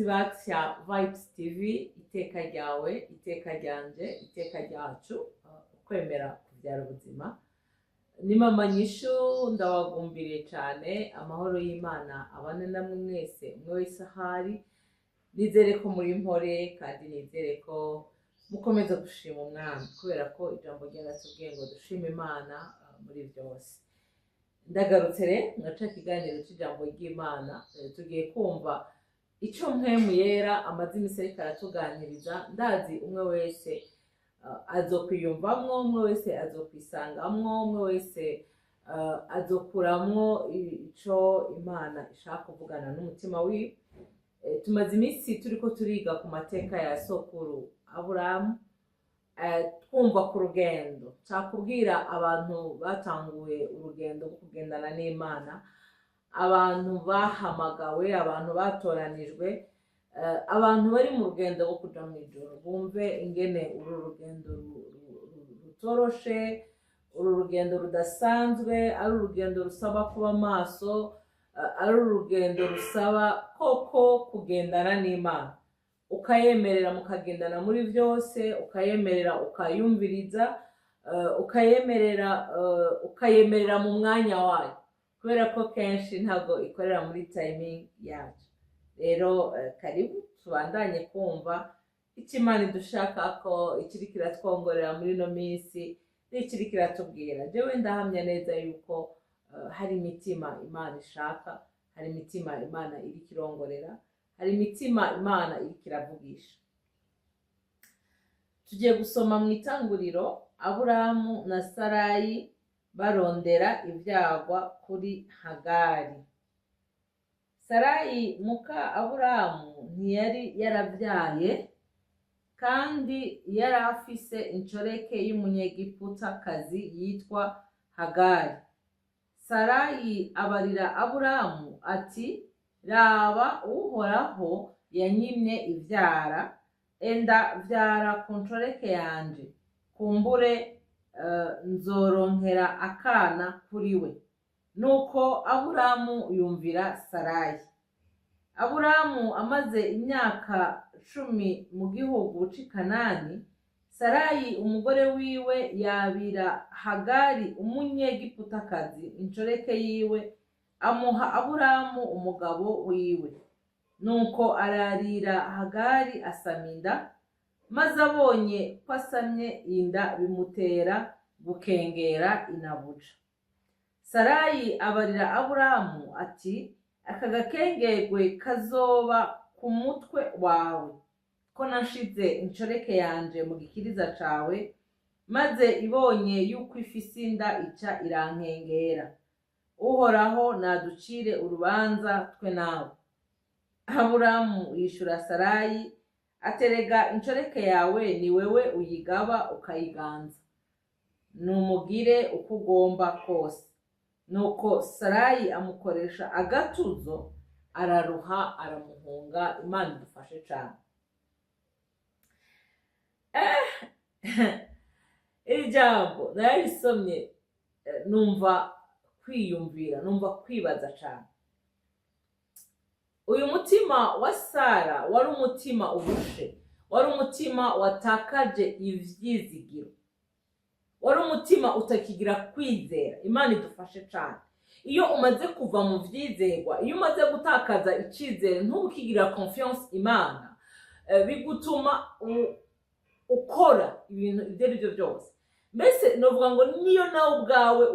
Ba Action Vibes TV, iteka ryawe, iteka ryanje, iteka ryacu, ukwemera kubyara ubuzima. Ni Mama Nyishu, ndabagumbiriye cyane. Amahoro y'Imana abane namwe mwese, umwe wese ahari. Nizere ko muri mpore kandi nizere ko mukomeza gushima Umwami, kubera ko ijambo ryaratubwiye ngo dushime Imana muri byose. Ndagarutse rero ngaca ikiganiro cy'ijambo ry'Imana. Tugiye kumva icyo Mpwemu Yera amaze iminsi ariko aratuganiriza. Ndazi umwe wese azokwiyumvamwo, umwe wese azokwisangamwo, umwe wese azokuramwo ico Imana ishaka kuvugana n'umutima wiwe. Tumaze iminsi turiko turiga ku mateka ya sokuru Aburamu, twumva ku rugendo. Nshaka abantu batanguye urugendo rwo kugendana n'Imana, abantu bahamagawe, abantu batoranijwe, abantu bari mu rugendo rwo kuja mu ijuru, bumve ingene uru rugendo rutoroshe, uru rugendo rudasanzwe, ari urugendo rusaba kuba maso, ari urugendo rusaba koko kugendana n'Imana, ukayemerera mukagendana muri byose, ukayemerera ukayumviriza, ukayemerera mu mwanya wayo, kubera ko kenshi ntabwo ikorera muri timing yacu. Rero karibu tubandanye kumva icyo Imana idushaka, ko ikiri kiratwongorera muri ino minsi n'ikiri kiratubwira. Jewe ndahamya neza yuko hari imitima Imana ishaka, hari imitima Imana iri kirongorera, hari imitima Imana iri kiravugisha. Tugiye gusoma mu Itanguriro, Aburamu na Sarayi barondera ibyagwa kuri Hagari. Sarayi muka Aburamu ntiyari yarabyaye, kandi yari afise inshoreke y'Umunyegiputakazi yitwa Hagari. Sarayi abarira Aburamu ati: "Raba, Uhoraho yanyimye ivyara. Enda vyara ku nshoreke yanje, kumbure nzoronkera akana kuri we." Nuko Aburamu yumvira Sarayi. Aburamu amaze imyaka 10 mu gihugu c'i Kanani, Sarayi umugore wiwe yabira Hagari Umunyegiputakazi, inshoreke yiwe, amuha Aburamu umugabo wiwe. Nuko ararira Hagari, asama inda. Maze abonye ko asamye inda, bimutera gukengera inabuja. Sarayi abarira Aburamu ati: "Aka gakengerwe kazoba ku mutwe wawe, ko nashize inshoreke yanje mu gikiriza cawe, maze ibonye yuko ifise inda ica irankengera. Uhoraho naducire urubanza twe nawe." Aburamu yishura Sarayi aterega: "Inshoreke yawe ni wewe uyigaba ukayiganza, numugire uko ugomba kose." Nuko Sarayi amukoresha agatuzo, araruha, aramuhunga. Imana idufashe cane. Iri jambo nararisomye, numva kwiyumvira, numva kwibaza cane. Uyu mutima wa Sara wari umutima ubushe, wari umutima watakaje ivyizigiro, wari umutima utakigira kwizera. Imana idufashe cane. Iyo umaze kuva mu vyizerwa, iyo umaze gutakaza icizere, ntubukigira confiance Imana, bigutuma ukora ibintu ibyo ari byo byose. Mbese novuga ngo niyo nawe ubwawe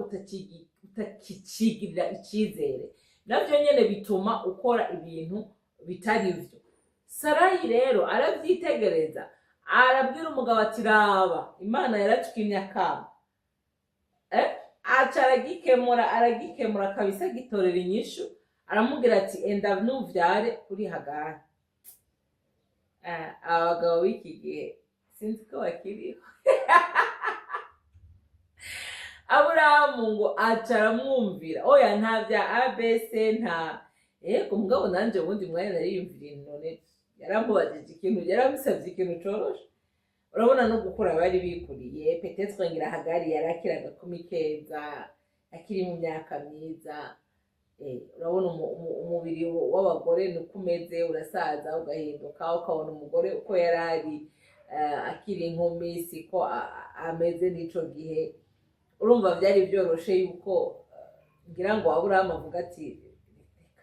utakicigirira icizere, navyo nyene bituma ukora ibintu bitari vyo. Sarayi rero aravyitegereza, arabwira umugabo ati: "Raba, Imana yaratwimye akana." Aca aragikemura, aragikemura kabisa, agitorera inyishu. Aramubwira ati: "Enda nuvyare kuri Hagari." Abagabo b'iki gihe sinzi ko bakiriho. Aburahamu ngo aca aramwumvira. Oya, nta bya abc, nta yego. Mugabo nanje ubundi mwanya nariyumviriye: none yaramubajije ikintu, yaramusabye ikintu coroshe? Urabona no gukura bari bikuriye. Peut-être ngira Hagari yari akiri agakumi keza, akiri mu myaka myiza. Urabona umubiri w'abagore niko umeze, urasaza ugahinduka, ukabona umugore uko yari ari akiri inkumi siko ameze n'ico gihe. Urumva byari byoroshe yuko ngira ngo Aburahamu avuga ati: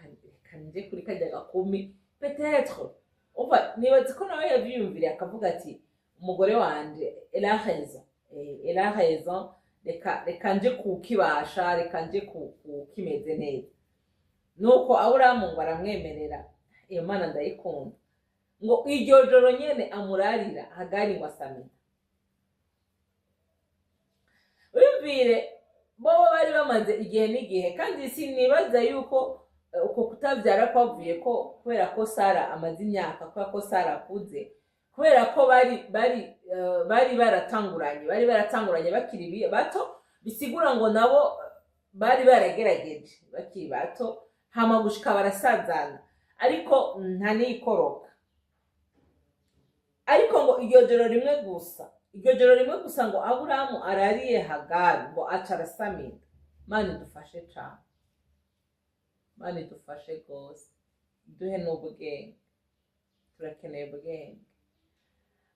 "Reka nje kuri karya gakumi." Peut-être umva, nibaza ko nawe yavyiyumviriye akavuga ati: "Umugore wanje, elle a raison, elle a raison, reka nje kukibasha, reka nje ku kimeze neza." Nuko Aburahamu ngo aramwemerera. Iyo Mana ndayikunda. Ngo iryo joro nyene amurarira Hagari, ngo asamira. Wiyumvire, bobo bari bamaze igihe n'igihe, kandi sinibaza yuko uko kutabyara kwavuye ko kubera ko Sara amaze imyaka, kubera ko Sara akuze, kubera ko bari baratanguranye bakiri bato. Bisigura ngo nabo bari baragerageje bakiri bato, hama gushika barasazana, ariko nta n'ikoroka. Ariko ngo iryo joro rimwe gusa, iryo joro rimwe gusa ngo Aburahamu arariye Hagari, ngo aca arasamira. Mana idufashe cane, Mana idufashe rwose, duhe n'ubwenge, turakeneye ubwenge.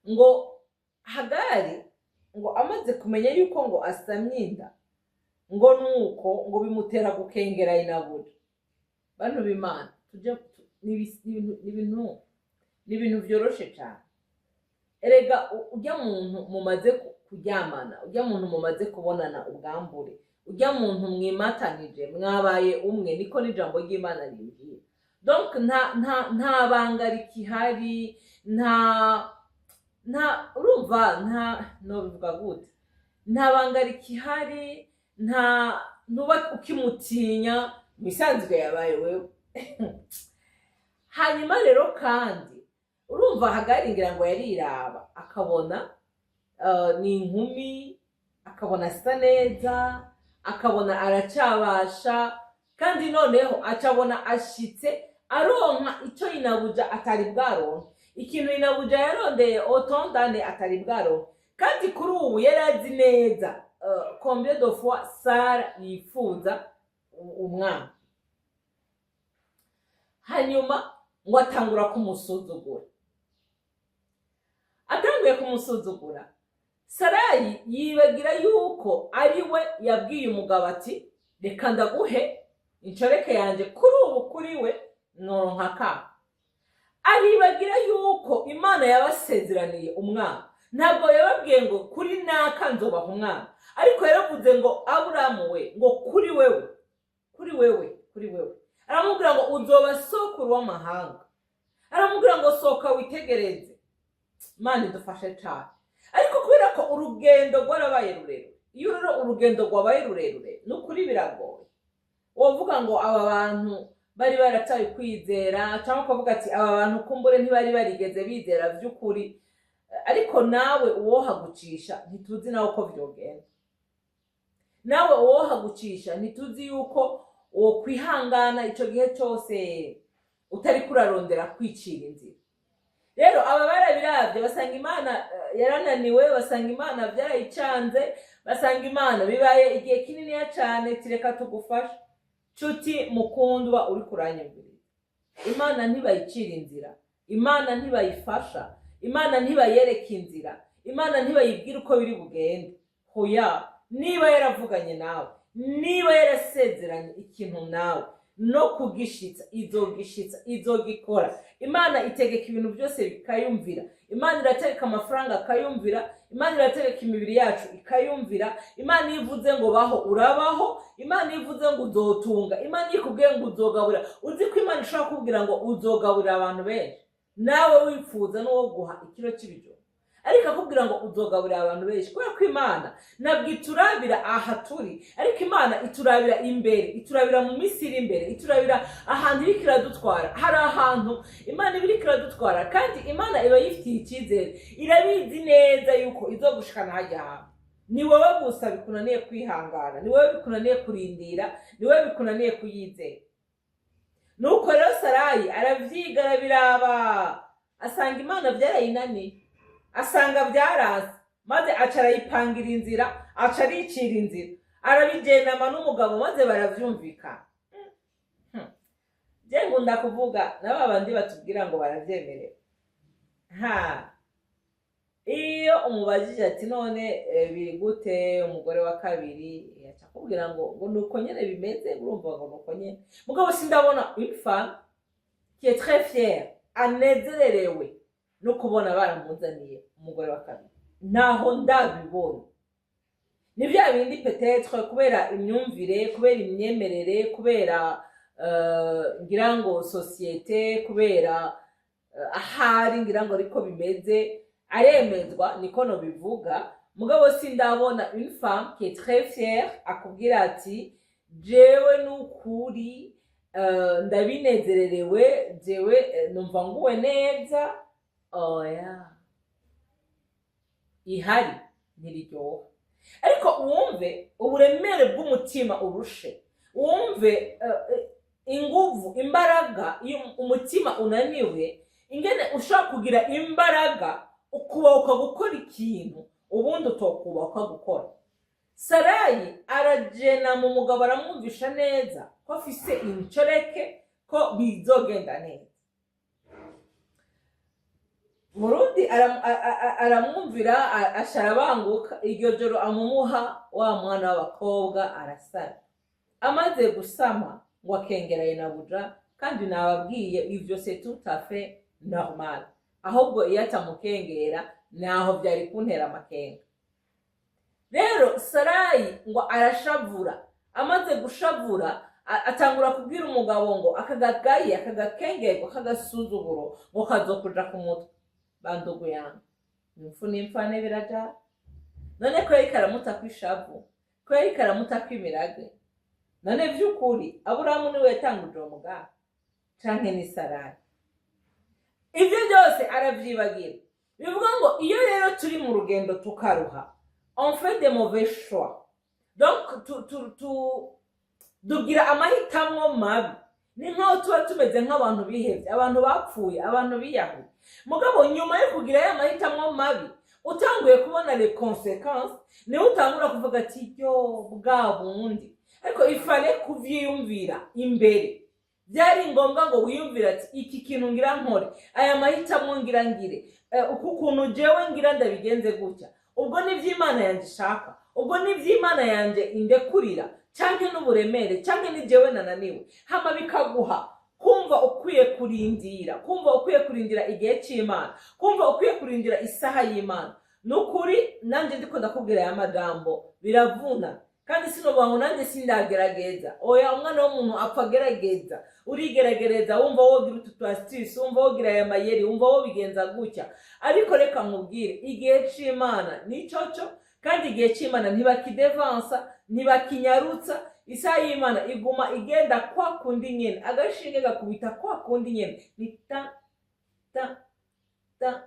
Ngo Hagari ngo amaze kumenya yuko ngo asamye inda, ngo nuko ngo bimutera gukengera inabuja. Bantu b'Imana, tujye ni ibintu vyoroshe cane. Erega urya muntu mumaze kuryamana, urya muntu mumaze kubonana ubwambure, urya muntu mwimatanije, mwabaye umwe, niko n'ijambo ry'Imana rimbwira. Donc nta banga rikihari, nta urumva, nta nobivuga gute, nta banga rikihari, nta ntuba ukimutinya, mu isanzwe yabaye wewe. Hanyuma rero kandi urumva Hagari ngira ngo yariraba akabona ni inkumi, akabona asa neza, akabona aracabasha, kandi noneho acabona ashitse aronka icyo inabuja atari bwaronke, ikintu inabuja yarondeye otondane atari bwaronke. Kandi kuri ubu yari azi neza combien de fois Sara yifuza umwana. Hanyuma ngo atangura kumusuzugura. Atanguye kumusuzugura, Sarayi yibagira yuko ari we yabwiye umugabo ati: "Reka ndaguhe inshoreke yanjye." Kuri ubu kuri we noronka ka aribagira yuko Imana yabasezeraniye umwana. Ntabwo yababwiye ngo kuri naka nzobaha umwana, ariko yaravuze ngo: "Aburamu we," ngo kuri wewe, kuri wewe, kuri wewe. Aramubwira ngo uzoba sokuru w'amahanga. Aramubwira ngo sohoka witegereze. Imana idufashe cyane. Ariko kubera ko urugendo rwarabaye rurerure, iyo rero urugendo rwabaye rurerure, ni ukuri biragoye. Wovuga ngo aba bantu bari barataye kwizera, cyangwa ukavuga ati aba bantu kumbure ntibari barigeze bizera by'ukuri. Ariko nawe uwohagucisha, ntituzi nawe uko vyogenda. Nawe uwohagucisha, ntituzi yuko uwo kwihangana ico gihe cyose utari kurarondera kwicira inzira. Rero aba barabiravye basanga Imana yarananiwe, basanga Imana byarayicanze, basanga Imana bibaye igihe kininiya cane. Tireka tugufashe. Nshuti mukundwa uri kuranyumviriza, Imana ntibayicira inzira, Imana ntibayifasha, Imana ntibayereka inzira, Imana ntibayibwira uko biri bugende. Hoya, niba yaravuganye nawe, niba yarasezeranye ikintu nawe, no kugishitsa izogishitsa, izogikora. Imana itegeka ibintu byose bikayumvira. Imana irategeka amafaranga akayumvira, Imana irategeka imibiri yacu ikayumvira. Imana iyo ivuze ngo baho, urabaho. Imana iyo ivuze ngo uzotunga, Imana iyo ikubwiye ngo uzogabura, uzi ko Imana ishobora kukubwira ngo uzogaburira abantu benshi, nawe wifuza n'uwo guha ikiro cy'ibijumba, ariko akubwira ngo uzogaburira abantu benshi. Kubera ko Imana ntabwo iturabira aha turi, ariko Imana iturabira imbere, iturabira mu minsi iri imbere, iturabira ahantu iriko iradutwara. Hari ahantu Imana iba iriko iradutwara, kandi Imana iba yifitiye icyizere, irabizi neza yuko izogushikana hajya hantu. Ni wowe gusa bikunaniye kwihangana, ni wowe bikunaniye kurindira, ni wowe bikunaniye kuyizera. Nuko rero Sarayi aravyiga, arabiraba, asanga Imana byarayinaniye, asanga byaranze, maze aca arayipangira inzira, aca aricira inzira, arabigenama n'umugabo, maze baravyumvikana. Je nkunda kuvuga na ba bandi batubwira ngo baravyemerewe. Ha, iyo umubajije ati: "None biri gute umugore wa kabiri?" Yaca akubwira ngo nuko nyene bimeze. Urumva ngo nuko nyene. Mugabo sindabona une femme qui est très fière, anezererewe no kubona baramuzaniye umugore wa kabiri. Ntaho ndabibona. Ni bya bindi, peut-être kubera imyumvire, kubera imyemerere, kubera ngira ngo société, kubera ahari ngira ngo ariko bimeze, aremezwa, niko nobivuga. Mugabo sindabona une femme qui est très fière, akubwira ati: "Jewe n'ukuri ndabinezererewe, jewe numva nguwe neza." Oya, ihari ntiriryoha. Ariko wumve uburemere bw'umutima urushe, wumve inguvu, imbaraga. Iyo umutima unaniwe, ingene ushobora kugira imbaraga ukubahuka gukora ikintu ubundi utokubahuka gukora. Sarayi arajena mu mugabo, aramwumvisha neza ko afise incoreke, ko bizogenda neza. Murundi aramwumvira, aca arabanguka. Iryo joro amumuha wa mwana w'abakobwa, arasara. Amaze gusama ngo akengeraye na buja. Kandi nababwiye, ivyo c'est tout à fait normal. Ahubwo iyo atamukengera, naho vyari kuntera amakenga. Rero Sarayi ngo arashavura. Amaze gushavura, atangura kubwira umugabo ngo akagagayi, akagakengerwa, akagasuzuguro ngo kazokuja ku mutwe. Bandugu yangu, impfu n'impfane biraja. None ko yariko aramutako ishavu, ko yariko aramutako imirage, none vy'ukuri Aburahamu niwe yatanguje uwo mugambi canke ni Sarayi? Ivyo byose aravyibagira. Bivuga ngo iyo rero turi mu rugendo tukaruha, on fait des mauvais choix. Donc tu dugira amahitamwo mabi. Ni nkaho tuba tumeze nk'abantu bihevye, abantu bapfuye, abantu biyahuye. Mugabo nyuma yo kugira ya mahitamwo mabi, utanguye kubona les conséquences, niwe utangura kuvuga ati: "Yo, bwa bundi." Ariko ifale kuvyiyumvira imbere. Byari ngombwa ngo wiyumvire ati: "Iki kintu ngira nkore, aya mahitamo ngira ngire, uku kuntu jewe ngira ndabigenze gutya, ubwo ni iby'Imana yanjye ishaka, ubwo ni iby'Imana yanjye indekurira, canke n'uburemere, canke ni jewe nananiwe?" Hama bikaguha kumva ukwiye kurindira, kumva ukwiye kurindira igihe cy'Imana, kumva ukwiye kurindira isaha y'Imana. Ni ukuri nanjye ndiko ndakubwira aya magambo, biravuna. Kandi sinovuga ngo nanjye sindagerageza. Oya, umwana w'umuntu apfa agerageza. Urigerageza, wumva wogira utu astuces, wumva wogira aya mayeri, wumva wobigenza gutya. Ariko reka nkubwire, igihe c'Imana ni coco, kandi igihe c'Imana ntibakidevansa, ntibakinyarutsa. Isaha y'Imana iguma igenda kwa kundi nyene, agashinge gakubita kwa kundi nyene, ni ta ta ta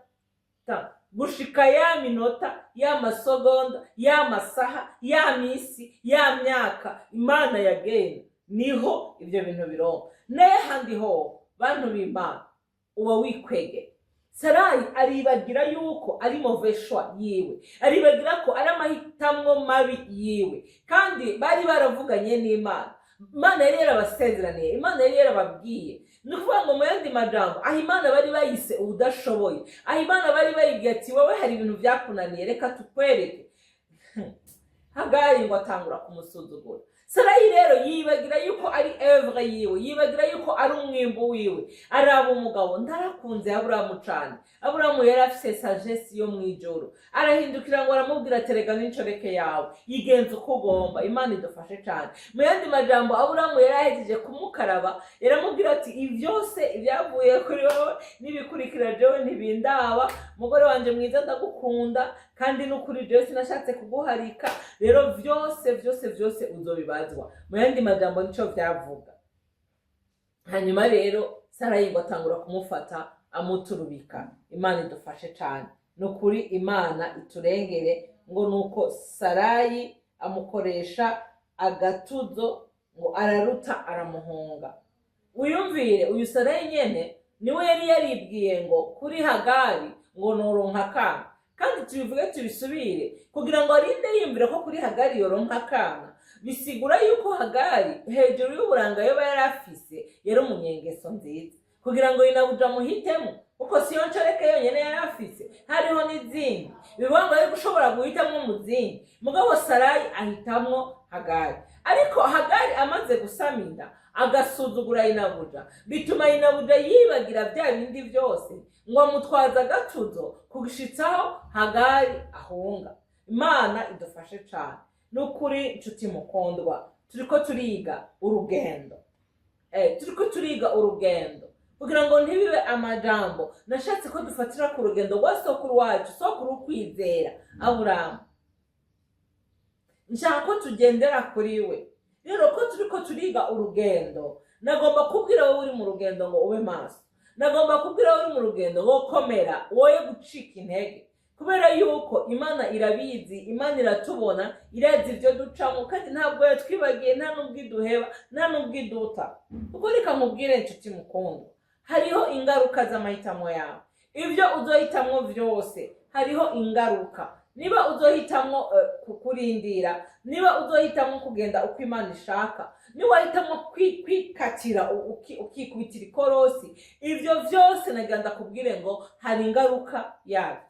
ta, gushika ya minota, ya masegonda, ya masaha, ya misi, ya myaka Imana yagenda, niho ibyo bintu bironka. N'ahandi ho, bantu b'Imana, uba wikwegeye. Sarayi aribagira yuko ari mauvais choix yiwe, aribagira ko ari amahitamwo mabi yiwe. Kandi bari baravuganye n'Imana, Imana yari yarabasezeraniye, Imana yari yarababwiye. Ni ukuvuga ngo mu yandi majambo, aho Imana bari bayise udashoboye, aho Imana bari bayibwiye ati: "Wowe hari ibintu byakunaniye, reka tukwereke." Hagari ngo atangura kumusuzugura. Sarayi rero yibagira yuko ari œuvre yiwe, yibagira yuko ari umwimbu wiwe. Araba umugabo: "Ndarakunze Aburamu cane." Aburamu yari afise sagesse yo mw'ijoro. Arahindukira ngo aramubwira ati: "Rega n'incoreke yawe, yigenza uko ugomba." Imana idufashe cane. Mu yandi majambo, Aburamu yari ahejeje kumukaraba, yaramubwira ati: "Ivyose ibyavuye kuri wowe n'ibikurikira jewe ntibindaba. Mugore wanje mwiza, ndagukunda, kandi n'ukuri jewe sinashatse kuguharika. Rero vyose, vyose, vyose uzobibazwa." Mu yandi majambo nico vyavuga. Hanyuma rero Sarayi ngo atangura kumufata amuturubika. Imana idufashe cane, ni ukuri Imana iturengere. Ngo nuko Sarayi amukoresha agatuzo, ngo araruta, aramuhunga. Wiyumvire, uyu Sarayi nyene niwe yari yaribwiye ngo kuri Hagari ngo noronka akana. Kandi tubivuge tubisubire, kugira ngo arinde yiyumvire ko kuri Hagari yoronka akana. Bisigura yuko Hagari hejuru y'uburanga yoba yari afise, yari umunyengeso nziza kugira ngo inabuja amuhitemo, kuko siyo nshoreke yonyene yari afise, hariho n'izindi. Bivuga ngo yari gushobora guhitamwo mu zindi, mugabo Sarayi ahitamwo Hagari. Ariko Hagari amaze gusama inda, agasuzugura inabuja, bituma inabuja yibagira bya bindi byose, ngo amutwaze agatuzo kugushitsaho Hagari ahunga. Imana idufashe cane. N'ukuri nshuti mukundwa, turiko turiga urugendo, turiko turiga urugendo kugira ngo ntibibe amajambo. Nashatse ko dufatira ku rugendo rwa sokuru wacu, sokuru ukwizera Aburamu. Nshaka ko tugendera kuri we. Rero ko turiko turiga urugendo, nagomba kubwira wowe uri mu rugendo ngo ube maso. Nagomba kubwira wowe uri mu rugendo ngo komera, woye gucika intege, kubera yuko Imana irabizi, Imana iratubona, irazi ibyo ducamo, kandi ntabwo yatwibagiye, nta n'ubwo iduheba, nta n'ubwo iduta. Kuko reka nkubwire, inshuti mukundwa, hariho ingaruka z'amahitamo yawe. Ibyo uzohitamwo byose hariho ingaruka. Niba uzohitamwo kurindira, niba uzohitamwo kugenda uko Imana ishaka, niba wahitamwo kwikatira, ukikubitira ikorosi, ibyo byose nagira ndakubwire ngo hari ingaruka yabyo.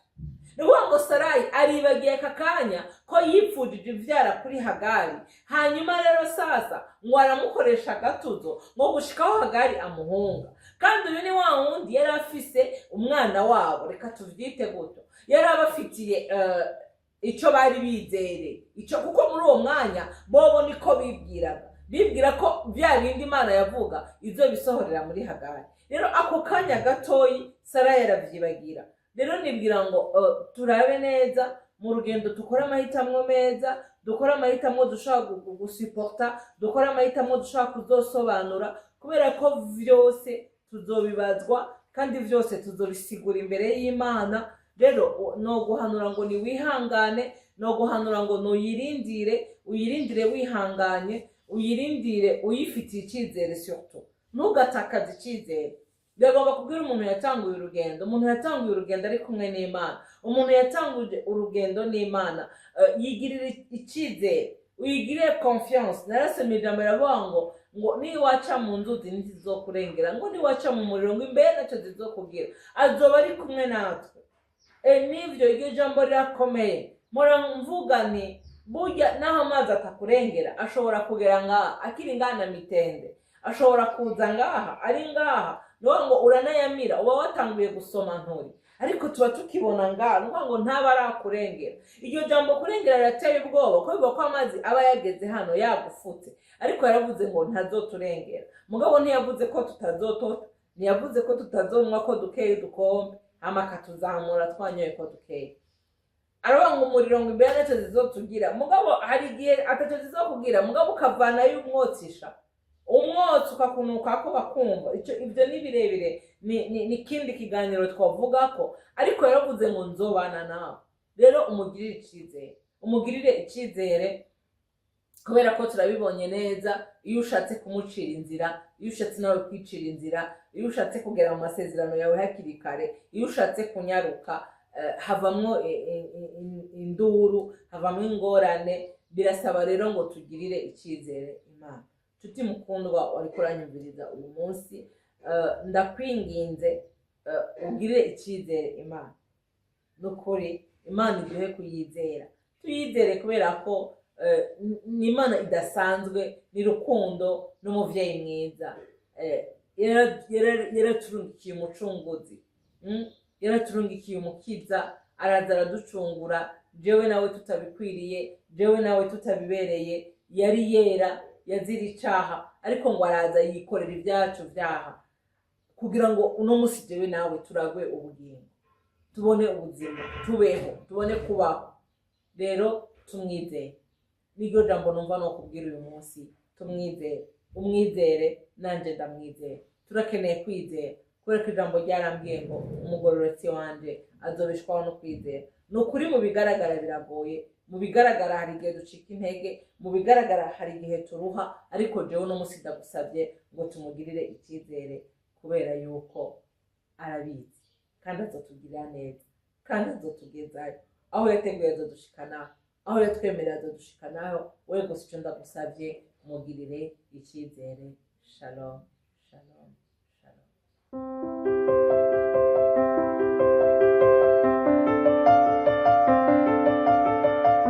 Ni ukuvuga ngo Sarayi aribagiye aka kanya ko yipfujije ibyara kuri Hagari. Hanyuma rero sasa ngo aramukoresha agatuzo ngo gushikaho Hagari amuhunga. Kandi uyu ni wa wundi yari afise umwana wabo, reka tuvyite gutyo, yari abafitiye ico bari bizere ico, kuko muri uwo mwanya bobo niko bibwiraga, bibwira ko bya bindi Imana yavuga izo bisohorera muri Hagari. Rero ako kanya gatoyi Sarayi aravyibagira. Rero nibwira ngo turabe neza mu rugendo, dukore amahitamo meza, dukore amahitamo dushobora gusuporta, dukore amahitamo dushobora kuzosobanura, kubera ko vyose tuzobibazwa kandi vyose tuzobisigura imbere y'Imana. Rero no guhanura ngo niwihangane, no guhanura ngo nuyirindire, uyirindire wihanganye, uyirindire uyifitiye icyizere, surtout ntugatakaze icyizere. Biragomba kubwira umuntu yatanguye urugendo, umuntu yatanguye urugendo ari kumwe n'Imana, umuntu yatanguje urugendo n'Imana, yigirira icyizere, uyigirire confiance. Narasomye ijambo riravuga ngo niwaca mu nzuzi ntizizokurengera, ngo niwaca mu muriro ngo imbere nacyo zizokugira, azoba ari kumwe natwe. Nivyo, iryo jambo rirakomeye. Mpora mvuga ni burya naho amazi atakurengera, ashobora kugera ngaha akiri ngaha na mitende, ashobora kuza ngaha ari ngaha. Ni ukuvuga ngo uranayamira, uba watanguye gusoma nturi, ariko tuba tukibona ngaha. Ni ukuvuga ngo ntaba arakurengera. Iryo jambo kurengera rirateye ubwoba, ko bivuga ko amazi aba yageze hano yagufutse. Ariko yaravuze ngo ntazoturengera, mugabo ntiyavuze ko tutazotota, ntiyavuze ko tutazonywa ko dukeye udukombe, hama akatuzamura twanyoye ko dukeye. Aravuga ngo umuriro ngo imbere ntacyo zizotugira, mugabo hari igihe atacyo zizokubwira, mugabo ukavanayo umwotsisha umwotsi ukakunuka ko bakumva icyo. Ibyo ni birebire, ni ikindi kiganiro twavuga ko. Ariko yaravuze ngo nzobana nawe. Rero umugirire icyizere, umugirire icyizere, kubera ko turabibonye neza, iyo ushatse kumucira inzira, iyo ushatse nawe kwicira inzira, iyo ushatse kugera mu masezerano yawe hakiri kare, iyo ushatse kunyaruka, havamwo induru, havamwo ingorane. Birasaba rero ngo tugirire icyizere Imana. Nshuti mukundwa wariko uranyumviriza uyu munsi, ndakwinginze, ugirire icyizere Imana. Nukuri Imana iduhe kuyizera, tuyizere, kubera ko ni Imana idasanzwe, ni rukundo, n'umuvyeyi mwiza. Yaraturungikiye umucunguzi, Yaraturungikiye umukiza, araza araducungura, jewe nawe tutabikwiriye, jewe nawe tutabibereye. Yari yera, yazira icaha, ariko ngo araza yikorera ibyacu vyaha kugira ngo uno munsi jewe nawe turagwe ubugingo, tubone ubuzima, tubeho, tubone kubaho. Rero tumwizere, niryo jambo numva no kubwira uyu munsi. Tumwizere, umwizere, nanjye ndamwizere. Turakeneye kwizera, kubera ko ijambo ryarambwiye ngo umugororotsi wanje azobeshwaho no kwizera. Ni ukuri, mu bigaragara biragoye, mu bigaragara hari igihe ducika intege, mu bigaragara hari igihe turuha, ariko jewe uno munsi ndagusabye ngo tumugirire icyizere, kubera yuko arabizi kandi azotugirira neza, kandi azotugezayo aho yateguye, azodushikana aho yateguye. Aho yatwemerera azodushikanaho. We gusa icyo ndagusabye, mugirire icyizere. Shalom, shalom, shalom.